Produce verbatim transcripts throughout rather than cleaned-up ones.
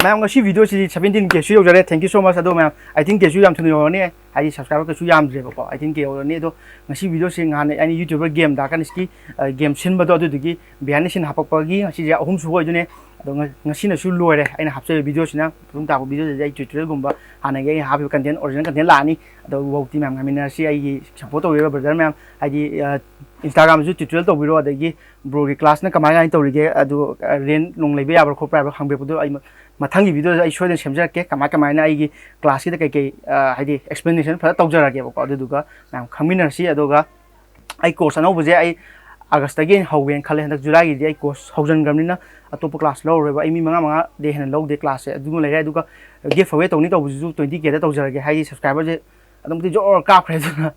ꯃꯌꯥꯝ, ꯉꯁꯤ video ꯁꯤꯗꯤ seventeen K ꯁꯨ ꯌꯧꯖꯔꯦ꯫ Thank you so much꯫ ꯑꯗꯣ ꯃꯌꯥꯝ, eighteen K ꯁꯨ ꯌꯥꯝ ꯊꯨꯅ ꯌꯧꯔꯅꯤ꯫ ꯍꯥꯏꯗꯤ subscriber ꯀꯩꯁꯨ ꯌꯥꯝꯗ꯭ꯔꯦꯕꯀꯣ, eighteen K ꯌꯧꯔꯅꯤ꯫ ꯑꯗꯣ ꯉꯁꯤ video ꯁꯤ ꯉꯍꯥꯟ ꯑꯩꯅ YouTuber game ꯗꯥꯀꯟꯁꯀꯤ game ꯁꯤꯟꯕꯗꯣ, ꯑꯗꯨꯗꯨꯒꯤ behind the scene ꯍꯥꯄꯛꯄꯒꯤ ꯉꯁꯤꯁꯦ ꯑꯍꯨꯝ ꯁꯨꯕ ꯑꯣꯏꯗꯣꯏꯅꯦ꯫ ꯑꯗꯣ ꯉ- ꯉꯁꯤꯅꯁꯨ ꯂꯣꯏꯔꯦ ꯑꯩꯅ ꯍꯥꯞꯆꯔꯤꯕ video ꯁꯤꯅ꯫ ꯃꯇꯨꯡ ꯇꯥꯕ video ꯗꯗꯤ ꯑꯩ tutorial ꯒꯨꯝꯕ, ꯍꯥꯟꯅꯒꯤ ꯑꯩꯅ ꯍꯥꯞꯄꯤꯕ content, original content ꯂꯥꯛꯑꯅꯤ꯫ ꯑꯗꯣ ꯋꯧꯇꯤ ꯃꯌꯥꯝ ꯉꯥꯏꯃꯤꯟꯅꯔꯁꯤ꯫ ꯑꯩꯒꯤ support ꯇꯧꯕꯤꯔꯤꯕ brother ꯃꯌꯥꯝ, ꯍꯥꯏꯗꯤ ꯑ, Instagram ꯁꯨ tutorial ꯇꯧꯕꯤꯔꯣ, ꯑꯗꯒꯤ bro ꯒꯤ class ꯅ ꯀꯃꯥꯏ ꯀꯃꯥꯏꯅ ꯇꯧꯔꯤꯒꯦ, ꯑꯗꯨ ꯑ, rent ꯅꯨꯡ ꯂꯩꯕ ꯌꯥꯕ꯭ꯔꯥ ꯈꯣꯠꯄ꯭ꯔꯥ ꯍꯥꯏꯕ ꯍꯪꯕꯤꯔꯛꯄꯗꯣ ꯑꯩ ꯃ- ꯃꯊꯪꯒꯤ video ꯗ ꯑꯩ ꯁꯣꯏꯗꯅ ꯁꯦꯝꯖꯔꯛꯀꯦ꯫ ꯀꯃꯥꯏ ꯀꯃꯥꯏꯅ ꯑꯩꯒꯤ class ꯀꯤꯗ ꯀꯩꯀꯩ ꯑ, ꯍꯥꯏꯗꯤ explanation ꯐꯖꯅ ꯇꯧꯖꯔꯛꯀꯦꯕꯀꯣ꯫ ꯑꯗꯨꯗꯨꯒ ꯃꯌꯥꯝ ꯈꯪꯃꯤꯟꯅꯔꯁꯤ꯫ ꯑꯗꯨꯒ ꯑꯩ course ꯑꯅꯧꯕꯁꯦ ꯑꯩ August ꯇꯒꯤ ꯑꯩꯅ ꯍꯧꯒꯦꯅ ꯈꯜꯂꯦ꯫ ꯍꯟꯗꯛ July ꯒꯤꯗꯤ ꯑꯩ course ꯍꯧꯖꯤꯟꯈ꯭ꯔꯕꯅꯤꯅ ꯑꯇꯣꯞꯄ class ꯂꯧꯔꯔꯣꯏꯕ꯫ ꯑꯩ ꯃꯤ ꯃꯉꯥ ꯃꯉꯥꯗꯩ ꯍꯦꯟꯅ ꯂꯧꯗꯦ class ꯁꯦ꯫ ꯑꯗꯨꯃ ꯂꯩꯔꯦ꯫ ꯑꯗꯨꯒ give away ꯇꯧꯅꯤ ꯇꯧꯕꯁꯤꯁꯨ twenty K ꯗ ꯇꯧꯖꯔꯒꯦ꯫ ꯍꯥꯏꯗꯤ subscriber ꯁꯦ ꯑꯗꯨꯝ ꯖꯣꯔ ꯀꯥꯞꯈ꯭ꯔꯦ꯫ ꯑꯗꯨꯅ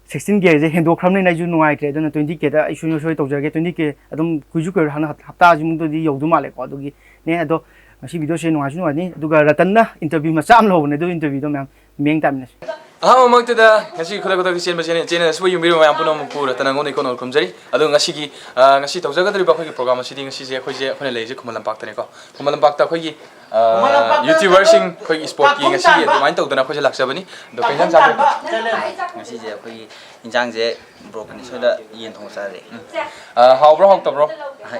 sixteen K ꯁꯦ ꯍꯦꯟꯗꯣꯛꯈ꯭ꯔꯕꯅꯤꯅ ꯑꯩꯁꯨ ꯅꯨꯡꯉꯥꯏꯇ꯭ꯔꯦ꯫ ꯑꯗꯨꯅ twenty K ꯗ ꯑꯩ ꯁꯨꯡꯁꯣꯏ ꯁꯣꯏ ꯇꯧꯖꯔꯒꯦ꯫ Twenty K ꯑꯗꯨꯝ ꯀꯨꯏꯁꯨ ꯀꯨꯏꯔꯣꯏ, ꯍꯟꯗꯛ ꯍꯞꯇꯥꯁꯤꯃꯨꯛꯇꯗꯤ ꯌꯧꯗꯧ ꯃꯥꯜꯂꯦꯀꯣ꯫ ꯑꯗꯨꯒꯤꯅꯦ꯫ ꯑꯗꯣ ꯉꯁꯤ video ꯁꯦ ꯅꯨꯡꯉꯥꯏꯁꯨ ꯅꯨꯡꯉꯥꯏꯅꯤ꯫ ꯑꯗꯨꯒ ꯔꯇꯟꯅ interview ꯃꯆꯥ ꯑꯃ ꯂꯧꯕꯅꯦ, ꯑꯗꯨ interview ꯗꯣ ꯃꯌꯥꯝ ꯃꯤꯠꯌꯦꯡ ꯇꯥꯃꯤꯟꯅꯁꯤ꯫ ꯑꯍꯥꯟꯕꯃꯛꯇꯗ ꯉꯁꯤ ꯈꯨꯗꯛ ꯈꯨꯗꯛꯇ ꯆꯦꯟꯕ channel, channel ꯑꯁꯤꯕꯨ ꯌꯦꯡꯕꯤꯔꯤꯕ ꯃꯌꯥꯝ ꯄꯨꯝꯅꯃꯛꯄꯨ ꯔꯇꯟ ꯑꯉꯣꯟꯗꯒꯤ ꯀꯣꯟꯅ ꯈꯨꯔꯨꯝꯖꯔꯤ꯫ ꯑꯗꯣ ꯉꯁꯤꯒꯤ, ꯑ, ꯉꯁꯤ ꯇꯧꯖꯒꯗꯧꯔꯤꯕ ꯑꯩꯈꯣꯏꯒꯤ program ꯑꯁꯤꯗꯤ, ꯉꯁꯤꯁꯦ ꯑꯩꯈꯣꯏꯁꯦ, ꯑꯩꯈꯣꯏꯅ ꯂꯩꯔꯤꯁꯦ ꯈꯨꯃꯟ ꯂꯝꯄꯥꯛꯇꯅꯤꯀꯣ꯫ ꯈꯨꯃꯟ ꯂꯝꯄꯥꯛꯇ ꯑꯩꯈꯣꯏꯒꯤ, ꯑ, ꯈꯨꯃꯟ ꯂꯝꯄꯥꯛꯇ YouTuber ꯁꯤꯡ ꯑꯩꯈꯣꯏꯒꯤ sport ꯀꯤ ꯄꯥꯈꯨꯝ ꯉꯁꯤꯒꯤ ꯇꯥꯕ꯫ ꯑꯗꯨꯃꯥꯏꯅ ꯇꯧꯗꯅ ꯑꯩꯈꯣꯏꯁꯦ ꯂꯥꯛꯆꯕꯅꯤ꯫ ꯑꯗꯣ ꯀꯩ ꯏꯟꯖꯥꯡ ꯆꯥꯕꯤꯔꯛꯀꯦ? ꯉꯁꯤꯁꯦ ꯑꯩꯈꯣꯏꯒꯤ ꯏꯟꯖꯥꯡꯁꯦ ꯕ꯭ꯔꯣ ꯀꯅꯤꯁꯣꯏꯗ ꯌꯦꯟ ꯊꯣꯡꯕ ꯆꯥꯔꯦ꯫ ꯑ, ꯍꯥꯎꯕ꯭ꯔꯣ ꯍꯥꯎꯇꯕ꯭ꯔꯣ?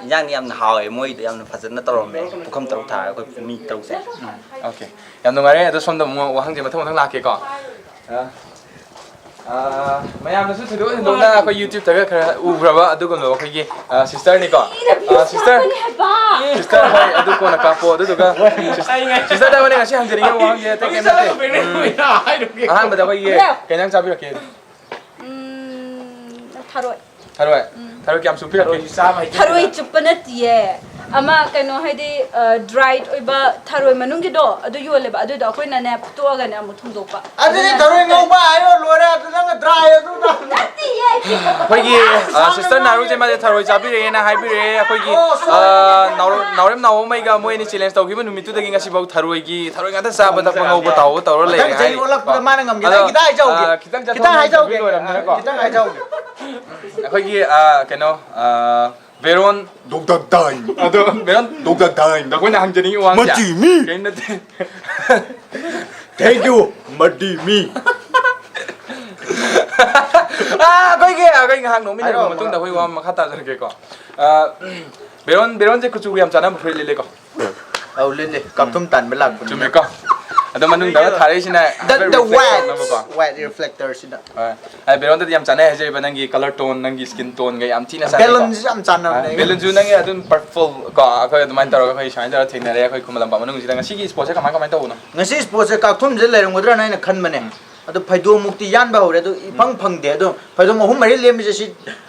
ꯏꯟꯖꯥꯡꯗꯤ ꯌꯥꯝꯅ ꯍꯥꯎꯋꯦ, ꯃꯣꯏꯗꯣ ꯌꯥꯝꯅ ꯐꯖꯅ ꯇꯧꯔꯝꯃꯦ꯫ ꯄꯨꯈꯝ ꯇꯔꯨꯛ ꯊꯥꯔꯒ ꯑꯩꯈꯣꯏ ꯃꯤ ꯇꯔꯨꯛ ꯆꯥꯏ꯫ ꯎꯝ, okay꯫ ꯌꯥꯝ ꯅꯨꯡꯉꯥꯏꯔꯦ꯫ ꯑꯗꯣ ꯁꯣꯝꯗ ꯑꯃꯨꯛ ꯋꯥꯍꯪꯁꯦ ꯃꯊꯪ ꯃꯊꯪ ꯂꯥꯛꯀꯦꯀꯣ꯫ ꯑ, ꯑ, ꯃꯌꯥꯝꯅꯁꯨ ꯊꯣꯏꯗꯣꯛ ꯍꯦꯟꯗꯣꯛꯅ ꯑꯩꯈꯣꯏ YouTube ꯇꯒ ꯈꯔ ꯎꯈ꯭ꯔꯕ ꯑꯗꯨꯒꯨꯝꯂꯕ ꯑꯩꯈꯣꯏꯒꯤ, ꯑ, sister ꯅꯤꯀꯣ꯫ ꯑ, sister꯫ Sister, ꯍꯣꯏ, ꯑꯗꯨ ꯀꯣꯟꯅ ꯀꯥꯞꯄꯣ꯫ ꯑꯗꯨꯗꯨꯒ sister ꯗ ꯑꯩꯉꯣꯟꯗ ꯉꯁꯤ ꯍꯪꯖꯅꯤꯡꯉꯤꯕ ꯋꯥꯍꯪꯁꯦ ꯑꯇꯩ ꯀꯩꯝ ꯅꯠꯇꯦ꯫ ꯎꯝ꯫ ꯑꯍꯥꯟꯕꯗ ꯑꯩꯈꯣꯏꯒꯤ ꯀꯩ ꯏꯟꯖꯥꯡ ꯆꯥꯕꯤꯔꯛꯀꯦ? ꯎꯝ, ꯊꯔꯣꯏ꯫ ꯊꯔꯣꯏ? ꯎꯝ꯫ ꯊꯔꯣꯏ ꯀꯌꯥꯝ ꯆꯨꯞꯄꯤꯔꯛꯀꯦ? ꯊꯔꯣꯏ ꯆꯨꯞꯄ ꯅꯠꯇꯤꯌꯦ꯫ ꯑꯃ ꯀꯩꯅꯣ ꯍꯥꯏꯗꯤ, ꯑ, dried ꯑꯣꯏꯕ ꯊꯔꯣꯏ ꯃꯅꯨꯡꯒꯤꯗꯣ ꯑꯗꯨ ꯌꯣꯜꯂꯦꯕ꯫ ꯑꯗꯨꯗꯣ ꯑꯩꯈꯣꯏꯅꯅꯦ ꯐꯨꯠꯇꯣꯛꯑꯒꯅꯦ ꯑꯃꯨꯛ ꯊꯣꯡꯗꯣꯛꯄ꯫ ꯑꯗꯨꯗꯤ ꯑꯗꯨꯅ ꯊꯔꯣꯏ ꯉꯧꯕ ꯍꯥꯏꯌꯣ, ꯂꯣꯏꯔꯦ꯫ ꯑꯗꯨ ꯅꯪꯅ dry ꯑꯗꯨ ꯅꯪ ꯅꯠꯇꯤꯌꯦ꯫ ꯑꯩꯈꯣꯏꯒꯤ, ꯑ, sister ꯅꯥꯔꯨꯁꯦ ꯃꯥꯁꯦ ꯊꯔꯣꯏ ꯆꯥꯕꯤꯔꯛꯑꯦꯅ ꯍꯥꯏꯕꯤꯔꯛꯑꯦ꯫ ꯑꯩꯈꯣꯏꯒꯤ, ꯑꯣ, sorry꯫ ꯑ, ꯅꯥꯎꯔꯦꯝ, ꯅꯥꯎꯔꯦꯝ ꯅꯥꯎꯕꯝ ꯑꯩꯒ ꯃꯣꯏ ꯑꯅꯤ challenge ꯇꯧꯈꯤꯕ ꯅꯨꯃꯤꯠꯇꯨꯗꯒꯤ ꯉꯁꯤꯐꯥꯎ ꯊꯔꯣꯏꯒꯤ, ꯊꯔꯣꯏ ꯉꯥꯛꯇ ꯆꯥꯕ ꯊꯛꯄ ꯉꯧꯕ ꯇꯥꯎꯕ ꯇꯧꯔ ꯂꯩꯔꯦ ꯃꯊꯪ ꯆꯍꯤ ꯍꯥꯏꯔꯤ꯫ ꯑꯣꯜꯂꯛꯄꯗ ꯃꯥꯅ ꯉꯝꯒꯦ꯫ ꯑꯗꯣ, ꯑꯩ ꯈꯤꯇꯪ ꯍꯥꯏꯖꯍꯧꯒꯦ꯫ ꯑ, ꯈꯤꯇꯪ ꯈꯤꯇꯪ ꯆꯠꯊꯣꯛ ꯍꯥꯏꯖꯍꯧꯒꯦ꯫ ꯂꯣꯏꯔꯝꯅꯤꯅꯀꯣ꯫ ꯈꯤꯇꯪ ꯍꯥꯏꯖꯍꯧꯒꯦ꯫ ꯑꯩꯈꯣꯏꯒꯤ, ꯑ, ꯀꯩꯅꯣ, ꯑ, ꯕꯦꯔꯣꯟ꯫ ꯗꯣꯛꯇꯔ ꯗꯥꯏꯟ꯫ ꯑꯗꯣ ꯕꯦꯔꯣꯟ, ꯗꯣꯛꯇꯔ ꯗꯥꯏꯟ꯫ ꯅꯈꯣꯏꯅ ꯍꯪꯖꯅꯤꯡꯉꯤ ꯋꯥꯍꯪꯁꯦ ꯃꯆꯤ ꯃꯤ꯫ ꯀꯔꯤꯝ ꯅꯠꯇꯦ꯫ Thank you, ꯃꯗꯤ ꯃꯤ꯫ ꯑꯥ, ꯑꯩꯈꯣꯏꯒꯤ, ꯑꯩꯈꯣꯏ ꯉꯥꯏꯍꯥꯛ ꯅꯣꯛꯃꯤꯟꯅꯔꯕ ꯍꯥꯏꯔꯛꯑꯣ, ꯃꯇꯨꯡꯗ ꯑꯩꯈꯣꯏ ꯋꯥ ꯃꯈꯥ ꯇꯥꯖꯔꯛꯀꯦꯀꯣ꯫ ꯑꯥ, ꯕꯦꯔꯣꯟ, ꯕꯦꯔꯣꯟꯁꯦ ꯀꯨꯆꯨꯒ ꯌꯥꯝ ꯆꯥꯟꯅꯕ ꯐꯨꯔꯤꯠ ꯂꯤꯠꯂꯦꯀꯣ꯫ ꯑꯧ, ꯂꯤꯠꯂꯤ꯫ ꯀꯥꯛꯊꯨꯝ ꯇꯥꯟꯕ ꯂꯥꯛꯄꯅꯤ꯫ ꯆꯨꯝꯃꯦꯀꯣ꯫ ꯑꯗꯣ ꯃꯅꯨꯡꯗ ꯑꯃ ꯊꯥꯔꯛꯏꯁꯤꯅ The, ꯍꯥꯏꯐꯦꯠ the reflect white, ꯇꯧꯅꯕꯀꯣ꯫ White reflector ꯁꯤꯅ꯫ ꯍꯣꯏ꯫ ꯑꯩ ꯕꯦꯔꯣꯟꯗꯗꯤ ꯌꯥꯝ ꯆꯥꯟꯅꯩ ꯍꯥꯏꯖꯔꯤꯕ, ꯅꯪꯒꯤ colour tone, ꯅꯪꯒꯤ skin tone ꯒ ꯌꯥꯝ ꯊꯤꯅ ꯆꯥꯟꯅꯩꯀꯣ꯫ Balance ꯁꯨ ꯌꯥꯝ ꯆꯥꯟꯅꯕꯅꯦ꯫ ꯍꯣꯏ, balance ꯁꯨ ꯅꯪꯒꯤ ꯑꯗꯨꯝ purple ꯀꯣ, ꯑꯩꯈꯣꯏ ꯑꯗꯨꯃꯥꯏꯅ ꯇꯧꯔꯒ ꯑꯩꯈꯣꯏ ꯁꯨꯃꯥꯏꯅ ꯇꯧꯔꯒ ꯊꯦꯡꯅꯔꯦ ꯑꯩꯈꯣꯏ ꯈꯨꯃꯟ ꯂꯝꯄꯥꯛ ꯃꯅꯨꯡꯁꯤꯗ꯫ ꯉꯁꯤꯒꯤ sport ꯁꯦ ꯀꯃꯥꯏ, ꯀꯃꯥꯏꯅ ꯇꯧꯕꯅꯣ? ꯉꯁꯤ sport ꯁꯦ ꯀꯥꯛꯊꯨꯝꯁꯦ ꯂꯩꯔꯝꯒꯗ꯭ꯔꯥꯅ ꯑꯩꯅ ꯈꯟꯕꯅꯦ꯫ ꯎꯝ꯫ ꯑꯗꯣ ꯐꯩꯗꯣꯝꯃꯨꯛꯇꯤ ꯌꯥꯟꯕ ꯍꯧꯔꯦ, ꯑꯗꯣ ꯏꯐꯪ ꯐꯪꯗꯦ꯫ ꯑꯗꯣ ꯐꯩꯗꯣꯝ ꯑꯍꯨꯝ ꯃꯔꯤ ꯂꯦꯝꯕꯁꯦ ꯁꯤ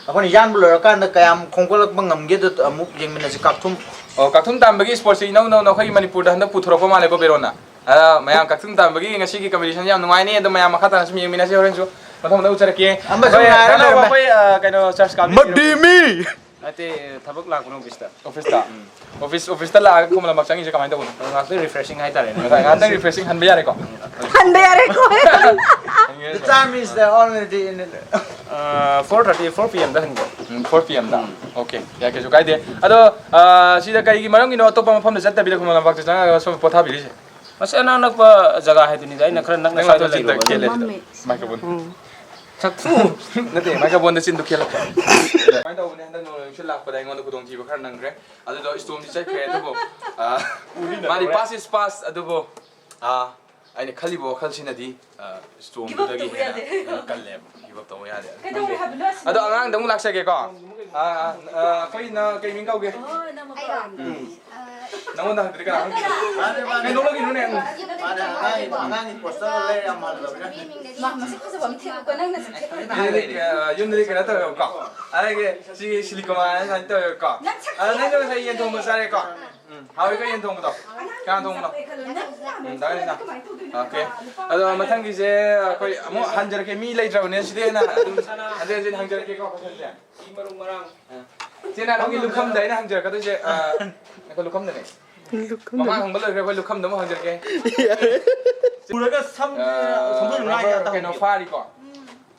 ꯑꯩꯈꯣꯏꯅ ꯌꯥꯟꯕ ꯂꯣꯏꯔꯀꯥꯟꯗ ꯀꯌꯥꯝ ꯈꯣꯝꯒꯠꯂꯛꯄ ꯉꯝꯒꯦꯗꯣ ꯑꯃꯨꯛ ꯌꯦꯡꯃꯤꯟꯅꯁꯤ꯫ ꯀꯥꯛꯊꯨꯝ꯫ ꯑꯣ, ꯀꯥꯛꯊꯨꯝ ꯇꯥꯟꯕꯒꯤ sport ꯁꯦ ꯏꯅꯧ ꯅꯧꯅ ꯑꯩꯈꯣꯏꯒꯤ ꯃꯅꯤꯄꯨꯔꯗ ꯍꯟꯗꯛ ꯄꯨꯊꯣꯔꯛꯄ ꯃꯥꯜꯂꯦꯀꯣ, ꯕꯦꯔꯣꯟꯅ꯫ ꯑꯗ ꯃꯌꯥꯝ ꯀꯥꯛꯊꯨꯝ ꯇꯥꯟꯕꯒꯤ ꯉꯁꯤꯒꯤ competition ꯁꯦ ꯌꯥꯝ ꯅꯨꯡꯉꯥꯏꯅꯤ꯫ ꯑꯗꯣ ꯃꯌꯥꯝ ꯃꯈꯥ ꯇꯥꯅ ꯁꯨꯝ ꯌꯦꯡꯃꯤꯟꯅꯁꯤ ꯍꯣꯔꯦꯟꯁꯨ꯫ ꯃꯊꯪ ꯃꯊꯪ ꯎꯠꯆꯔꯛꯀꯦ꯫ ꯑꯃꯁꯨ ꯑꯩꯈꯣꯏ ꯉꯥꯏꯔ ꯀꯩꯅꯣ, ꯂꯩꯔꯝꯃꯦ꯫ ꯑꯩꯈꯣꯏ, ꯑ, ꯀꯩꯅꯣ, church ꯀꯥꯕꯤ ꯃꯗꯤ ꯃꯤ! ꯅꯠꯇꯦ, ꯊꯕꯛ ꯂꯥꯛꯄꯅꯦ office ꯇ꯫ Office ꯇ? ꯎꯝ꯫ Office, office ꯇ ꯂꯥꯛꯑꯒ ꯈꯨꯃꯟ ꯂꯝꯄꯥꯛ ꯆꯪꯉꯤꯁꯦ ꯀꯃꯥꯏꯅ ꯇꯧꯕꯅꯣ? ꯉꯥꯛꯇꯪ refreshing ꯍꯥꯏꯇꯥꯔꯦꯅꯦ꯫ ꯉꯥꯛꯇꯪ, ꯉꯥꯛꯇꯪ refreshing ꯍꯟꯕ ꯌꯥꯔꯦꯀꯣ? ꯍꯟꯕ ꯌꯥꯔꯦꯀꯣ꯫ The time is the already in the ꯑ, four thirty, four P M ꯗ ꯍꯟꯒꯦ꯫ ꯎꯝ, four P M ꯗ? ꯎꯝ꯫ Okay, ꯌꯥꯏ, ꯀꯩꯁꯨ ꯀꯥꯏꯗꯦ꯫ ꯑꯗꯣ, ꯑ, ꯁꯤꯗ ꯀꯔꯤꯒꯤ ꯃꯔꯝꯒꯤꯅꯣ ꯑꯇꯣꯞꯄ ꯃꯐꯝꯗ ꯆꯠꯇꯕꯤꯗ ꯈꯨꯃꯟ ꯂꯝꯄꯥꯛꯇ ꯆꯪꯉꯒ ꯁꯣꯝ ꯄꯣꯊꯥꯕꯤꯔꯤꯁꯦ? ꯃꯁꯤ ꯑꯅꯛ ꯅꯛꯄ ꯖꯒꯥ ꯍꯥꯏꯗꯨꯅꯤꯗ, ꯑꯩꯅ ꯈꯔ ꯅꯛꯅ ꯅꯪ ꯁ꯭ꯋꯥꯏꯗ ꯑꯗꯨ ꯆꯤꯟꯗ ꯂꯩꯔꯨꯕ ꯈꯦꯠꯂꯦ꯫ ꯑꯗꯨꯅ꯫ ꯃꯝꯃꯦ꯫ Microphone꯫ ꯎꯝ꯫ ꯁꯛꯊꯨ! ꯅꯠꯇꯦ, microphone ꯗ ꯆꯤꯟꯗꯨ ꯈꯦꯠꯂꯣ꯫ ꯀꯃꯥꯏꯅ ꯇꯧꯕꯅꯦ, ꯍꯟꯗꯛ ꯅꯣꯡꯂꯩ ꯅꯨꯡꯁꯤꯠ ꯂꯥꯛꯄꯗ ꯑꯩꯉꯣꯟꯗ ꯈꯨꯗꯣꯡꯊꯤꯕ ꯈꯔ ꯅꯪꯈ꯭ꯔꯦ꯫ ꯑꯗꯨꯗꯣ storm ꯗꯤ ꯆꯠꯈ꯭ꯔꯦ, ꯑꯗꯨꯕꯨ, ꯑ, ꯃꯥꯗꯤ pass is pass, ꯑꯗꯨꯕꯨ, ꯑ, ꯑꯩꯅ ꯈꯜꯂꯤꯕ ꯋꯥꯈꯜꯁꯤꯅꯗꯤ, ꯑ, storm ꯗꯨꯗꯒꯤ ꯍꯦꯟꯅ, ꯍꯦꯟꯅ ꯀꯜꯂꯦꯕ꯫ Give up ꯇꯧꯕ ꯌꯥꯗꯦ꯫ ꯀꯩꯗꯧꯔꯦ ꯍꯥꯏꯕꯅꯣ ꯑꯁꯤꯗꯤ? ꯑꯗꯣ ꯑꯉꯥꯡꯗ ꯑꯃꯨꯛ ꯂꯥꯛꯆꯒꯦꯀꯣ꯫ ꯑ, ꯑ, ꯑ, ꯑꯩꯈꯣꯏꯅ ꯀꯩ ꯃꯤꯡ ꯀꯧꯒꯦ? ꯑꯣ, ꯅꯃ ꯑꯩꯔꯣ? ꯎꯝ꯫ ꯑ, ꯅꯪꯉꯣꯟꯗ ꯍꯪꯗ꯭ꯔꯗꯤ ꯀꯅꯥ ꯍꯪꯗꯣꯏꯅꯣ? ꯀꯩ ꯅꯣꯛꯂꯛꯏꯅꯣꯅꯦ? ꯃꯥꯅ ꯑꯉꯥꯡꯒꯤ, ꯑꯉꯥꯡꯒꯤ poster ꯂꯩꯔ ꯌꯥꯝ ꯃꯥꯜꯍꯜꯂꯕꯅꯦ꯫ ꯃꯥ ꯃꯁꯛ ꯐꯖꯕ ꯑꯃ ꯊꯤꯔꯨꯀꯣ, ꯅꯪ ꯅꯁꯛ ꯊꯤꯔꯨꯀꯣ꯫ ꯌꯨꯝꯗꯗꯤ, ꯑ, ꯌꯨꯝꯗꯗꯤ ꯀꯩꯅꯣ ꯇꯧꯋꯦꯕꯀꯣ꯫ ꯑꯗꯒꯤ ꯁꯤꯒꯤ ꯁꯤꯂꯤꯀꯣꯟ ꯍꯥꯏꯅ ꯁꯨꯃꯥꯏꯅ ꯇꯧꯋꯦꯕꯀꯣ꯫ ꯅꯪ ꯁꯛ ꯑꯗ ꯅꯪꯁꯨ ꯉꯁꯥꯏ ꯌꯦꯟ ꯊꯣꯡꯕ ꯆꯥꯔꯦꯀꯣ? ꯎꯝ, ꯍꯥꯎꯋꯤꯀꯣ ꯌꯦꯟ ꯊꯣꯡꯕꯗꯣ? ꯀꯅꯥ ꯊꯣꯡꯕꯅꯣ? ꯎꯝ, ꯗꯥ ꯀ꯭ꯔꯤꯁꯅ꯫ Okay꯫ ꯑꯗꯣ ꯃꯊꯪꯒꯤꯁꯦ ꯑꯩꯈꯣꯏ ꯑꯃꯨꯛ ꯍꯟꯖꯔꯛꯀꯦ, ꯃꯤ ꯂꯩꯇ꯭ꯔꯕꯅꯦ ꯁꯤꯗꯤ꯫ ꯑꯩꯅ ꯑꯗꯨꯝ ꯍꯟꯖꯤꯟ ꯍꯟꯖꯤꯟ ꯍꯪꯖꯔꯛꯀꯦꯀꯣ questionꯁꯦ꯫ ꯃꯔꯨ ꯃꯔꯥꯡ꯫ ꯑ, ꯁꯤꯅ ꯅꯪꯒꯤ ꯂꯨꯈꯝꯗ ꯑꯩꯅ ꯍꯪꯖꯔꯛꯀꯗꯣꯏꯁꯦ, ꯑ, ꯉꯥꯏꯈꯣ, ꯂꯨꯈꯝꯗꯅꯦ꯫ ꯂꯨꯈꯝꯗ꯫ ꯃꯃꯥꯡ ꯍꯪꯕ ꯂꯣꯏꯈ꯭ꯔꯦ, ꯑꯩꯈꯣꯏ ꯂꯨꯈꯝꯗ ꯑꯃꯨꯛ ꯍꯪꯖꯔꯛꯀꯦ꯫ ꯌꯥꯔꯦ꯫ ꯄꯨꯔꯒ ꯁꯝ ꯑ, ꯁꯝꯕꯨꯜ ꯉꯥꯏ rubber ꯀꯩꯅꯣ ꯇꯧꯍꯟꯒꯦ꯫ ꯐꯥꯔꯤꯀꯣ?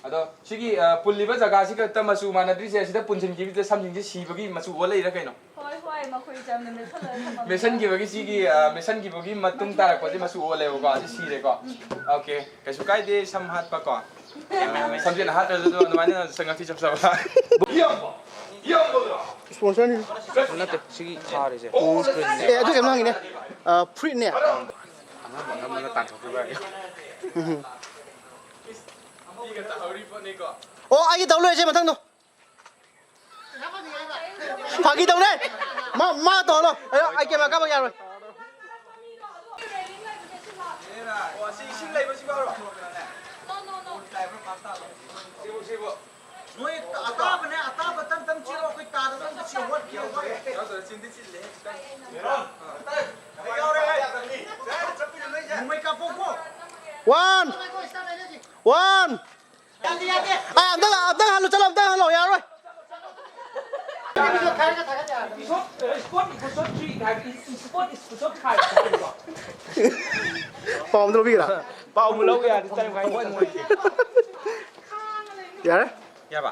ꯑꯗꯣ ꯁꯤꯒꯤ, ꯑ, ꯄꯨꯜꯂꯤꯕ ꯖꯒꯥꯁꯤ ꯈꯛꯇ ꯃꯆꯨ ꯃꯥꯟꯅꯗ꯭ꯔꯤꯁꯦ, ꯑꯁꯤꯗ ꯄꯨꯟꯁꯤꯟꯈꯤꯕꯁꯤꯗ ꯁꯝꯁꯤꯡꯁꯦ ꯁꯤꯕꯒꯤ ꯃꯆꯨ ꯑꯣꯜ ꯂꯩꯔ ꯀꯩꯅꯣ? ꯍꯣꯏ, ꯍꯣꯏ, ꯃꯈꯣꯏ ꯆꯝꯅ ꯃꯦꯠꯁꯜꯂꯒ ꯊꯝꯃꯝꯃꯤꯕ꯫ ꯃꯦꯠꯁꯟꯈꯤꯕꯒꯤ ꯁꯤꯒꯤ, ꯑ, ꯃꯦꯠꯁꯟꯈꯤꯕꯒꯤ ꯃꯇꯨꯡ ꯇꯥꯔꯛꯄꯁꯦ ꯃꯆꯨ ꯑꯣꯜꯂꯦꯕꯀꯣ, ꯑꯁꯤ ꯁꯤꯔꯦꯀꯣ꯫ ꯑꯣꯀꯦ, ꯀꯩꯁꯨ ꯀꯥꯏꯗꯦ ꯁꯝ ꯍꯥꯠꯄ ꯀꯣ꯫ ꯑ, ꯁꯝꯁꯦꯠꯅ ꯍꯥꯠꯇ꯭ꯔꯁꯨ ꯑꯗꯨꯝ ꯑꯗꯨꯃꯥꯏꯅ ꯉꯥꯛꯄꯤ ꯆꯞ ꯆꯥꯕ꯫ ꯁ꯭ꯄꯣꯟꯁꯔꯅꯤ꯫ ꯅꯠꯇꯦ, ꯁꯤꯒꯤ ꯊꯥꯔꯤꯁꯦ꯫ ꯑꯣ, ꯑꯦ, ꯑꯗꯨ ꯀꯩꯅꯣ ꯍꯪꯉꯤꯅꯦ꯫ ꯑ, ꯐꯨꯔꯤꯠꯅꯦ꯫ ꯑꯉꯝ ꯑꯉꯝꯕꯅ ꯇꯥꯟꯊꯣꯛꯈꯤꯕ ꯍꯥꯏ꯫ ꯎꯝ꯫ ꯑꯣ, ꯑꯩꯒꯤ ꯇꯧ ꯂꯣꯏꯔꯁꯦ ꯃꯊꯪꯗꯣ꯫ ꯐꯥꯒꯤ ꯇꯧꯅꯦ꯫ ꯃꯥ, ꯃꯥ ꯇꯧꯍꯜꯂꯣ꯫ ꯑꯩ, ꯑꯩ ꯀꯦꯃꯦꯔꯥ ꯀꯥꯞꯄ ꯌꯥꯔꯣꯏ꯫ ꯅꯣꯏ ꯑꯇꯥꯕꯅꯦ, ꯑꯇꯥꯕ ꯇꯝ ꯇꯝ ꯆꯦꯜꯂꯣ, ꯑꯩꯈꯣꯏ ꯇꯥꯗ ꯇꯝ ꯆꯦꯜꯂꯤ, ꯍꯣꯠꯀꯦ, ꯍꯣꯠꯀꯦ꯫ ꯅꯣꯡꯃꯩ ꯀꯥꯞꯄꯣꯀꯣ꯫ One, one. ꯑꯥ, ꯑꯝꯇ, ꯑꯝꯇ ꯍꯜꯂꯨ, ꯆꯠꯂꯣ, ꯑꯝꯇ ꯍꯜꯂꯣ, ꯌꯥꯔꯣꯏ꯫ ꯄꯥꯎ ꯑꯝꯇ ꯂꯧꯕꯤꯒꯦꯔꯥ? ꯄꯥꯎꯕꯨ ꯂꯧꯕ ꯌꯥꯔꯗꯤ ꯆꯥꯏ ꯃꯈꯥꯏ ꯃꯣꯏ ꯃꯣꯏ꯫ ꯌꯥꯔꯦ? ꯌꯥꯕ?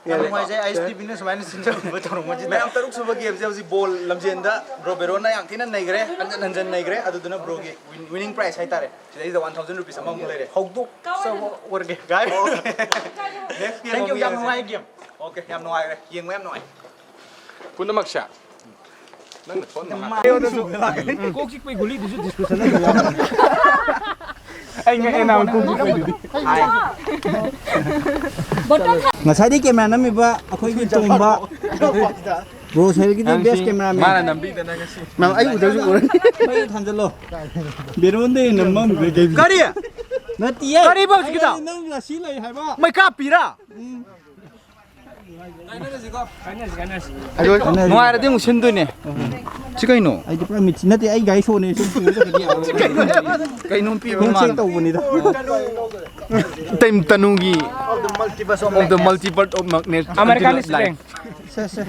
ꯌꯥꯝ ꯌꯥꯔꯦ꯫ ꯅꯨꯡꯉꯥꯏꯖꯩ, ꯑꯥꯏ ꯑꯦꯁ ꯇꯤ ꯚꯤꯅ ꯁꯨꯃꯥꯏꯅ ꯁꯤꯟꯖꯕ ꯇꯧꯔꯝꯕꯁꯤꯗ꯫ ꯃꯌꯥꯝ ꯇꯔꯨꯛ ꯁꯨꯕ ꯒꯦꯝꯁꯦ ꯍꯧꯖꯤꯛ ꯕꯣꯜ ꯂꯝꯖꯦꯟꯗ ꯕ꯭ꯔꯣ ꯕꯦꯔꯣꯟꯅ ꯌꯥꯝ ꯊꯤꯅ ꯅꯩꯈ꯭ꯔꯦ, ꯍꯟꯖꯟ ꯍꯟꯖꯟ ꯅꯩꯈ꯭ꯔꯦ꯫ ꯑꯗꯨꯗꯨꯅ ꯕ꯭ꯔꯣꯒꯤ ꯋꯤꯟ-, ꯋꯤꯅꯤꯡ ꯄ꯭ꯔꯥꯏꯖ ꯍꯥꯏꯇꯥꯔꯦ꯫ ꯁꯤꯗꯩꯁꯤꯗ ꯋꯥꯟ ꯊꯥꯎꯖꯟ ꯔꯨꯄꯤꯁ ꯑꯃꯃꯨꯛ ꯂꯩꯔꯦ꯫ ꯍꯧꯗꯣꯛꯆꯕ ꯑꯣꯏꯔꯒꯦ꯫ ꯒꯥꯏ꯫ ꯅꯦꯛꯁ ꯒꯦꯝ ꯊꯦꯡꯛ ꯌꯨ, ꯑꯃꯨꯛ ꯌꯥꯝ ꯌꯦꯡꯉꯁꯤ꯫ ꯅꯨꯡꯉꯥꯏ ꯒꯦꯝ꯫ ꯑꯣꯀꯦ, ꯌꯥꯝ ꯅꯨꯡꯉꯥꯏꯔꯦ꯫ ꯌꯦꯡꯕ ꯌꯥꯝ ꯅꯨꯡꯉꯥꯏ꯫ ꯄꯨꯝꯅꯃꯛꯁꯦ꯫ ꯅꯪꯅ ꯊꯣꯛꯍꯟꯕ ꯉꯥꯛꯇ꯫ ꯀꯣꯛ ꯆꯤꯛꯄꯩ ꯒꯨꯂꯤꯗꯨꯁꯨ ꯗꯤꯁꯀ꯭ꯔꯤꯞꯁꯟꯗ ꯌꯥꯎꯔꯝꯃꯦ꯫ ꯑꯩ ꯉꯛꯑꯦ ꯅꯪ ꯀꯣꯛ ꯆꯤꯛꯄꯩꯗꯨꯗꯤ꯫ ꯉꯁꯥꯏꯗꯩ ꯀꯦꯃꯦꯔꯥ ꯅꯝꯃꯤꯕ ꯑꯩꯈꯣꯏꯒꯤ ꯇꯣꯝꯕ꯫ ꯕ꯭ꯔꯣ ꯁꯍꯦꯜꯒꯤꯗꯤ ꯅꯪ ꯕꯦꯁ ꯁꯤ ꯀꯦꯃꯦꯔꯥꯃꯦꯟ꯫ ꯃꯥꯅ ꯅꯝꯕꯤꯗꯅ ꯉꯁꯤ꯫ ꯅꯪ ꯑꯩ ꯎꯗ꯭ꯔꯁꯨ ꯎꯔꯅꯤ꯫ ꯃꯩ ꯊꯥꯟꯖꯜꯂꯣ꯫ ꯕꯦꯔꯣꯟꯗ ꯍꯦꯟꯅ ꯃꯝꯈ꯭ꯔꯦ ꯀꯩꯅꯣ꯫ ꯀꯔꯤ? ꯅꯠꯇꯤꯌꯦ꯫ ꯀꯔꯤꯕ ꯍꯧꯖꯤꯛꯀꯤꯗꯣ? ꯑꯩ ꯅꯪ ꯔꯥꯁꯤ ꯂꯩ ꯍꯥꯏꯕ꯫ ꯃꯩ ꯀꯥꯞꯄꯤꯔꯥ? ꯎꯝ꯫ ꯅꯨꯡꯉꯥꯏꯔꯗꯤ ꯑꯃꯨꯛ ꯁꯤꯟꯗꯣꯏꯅꯦ꯫ ꯁꯤ ꯀꯩꯅꯣ? ꯑꯩꯗꯤ ꯄꯨꯔꯥ ꯃꯤꯠꯁꯤ ꯅꯠꯇꯦ, ꯑꯩ ꯒꯥꯔꯤ ꯁꯣꯅꯦ ꯁꯨꯝ ꯄꯨꯔ ꯆꯠꯈꯤꯗꯤ ꯌꯥꯔꯣꯏ꯫ ꯀꯩꯅꯣ? ꯀꯩꯅꯣꯝ ꯄꯤꯕ ꯍꯦꯟꯁꯦꯛ ꯃꯥꯜꯂꯦ꯫ ꯇꯧꯕꯅꯤꯗ꯫ ꯇꯩꯝ ꯇꯅꯨꯒꯤ Of the Multiverse of Madness. American Slang. Say, say.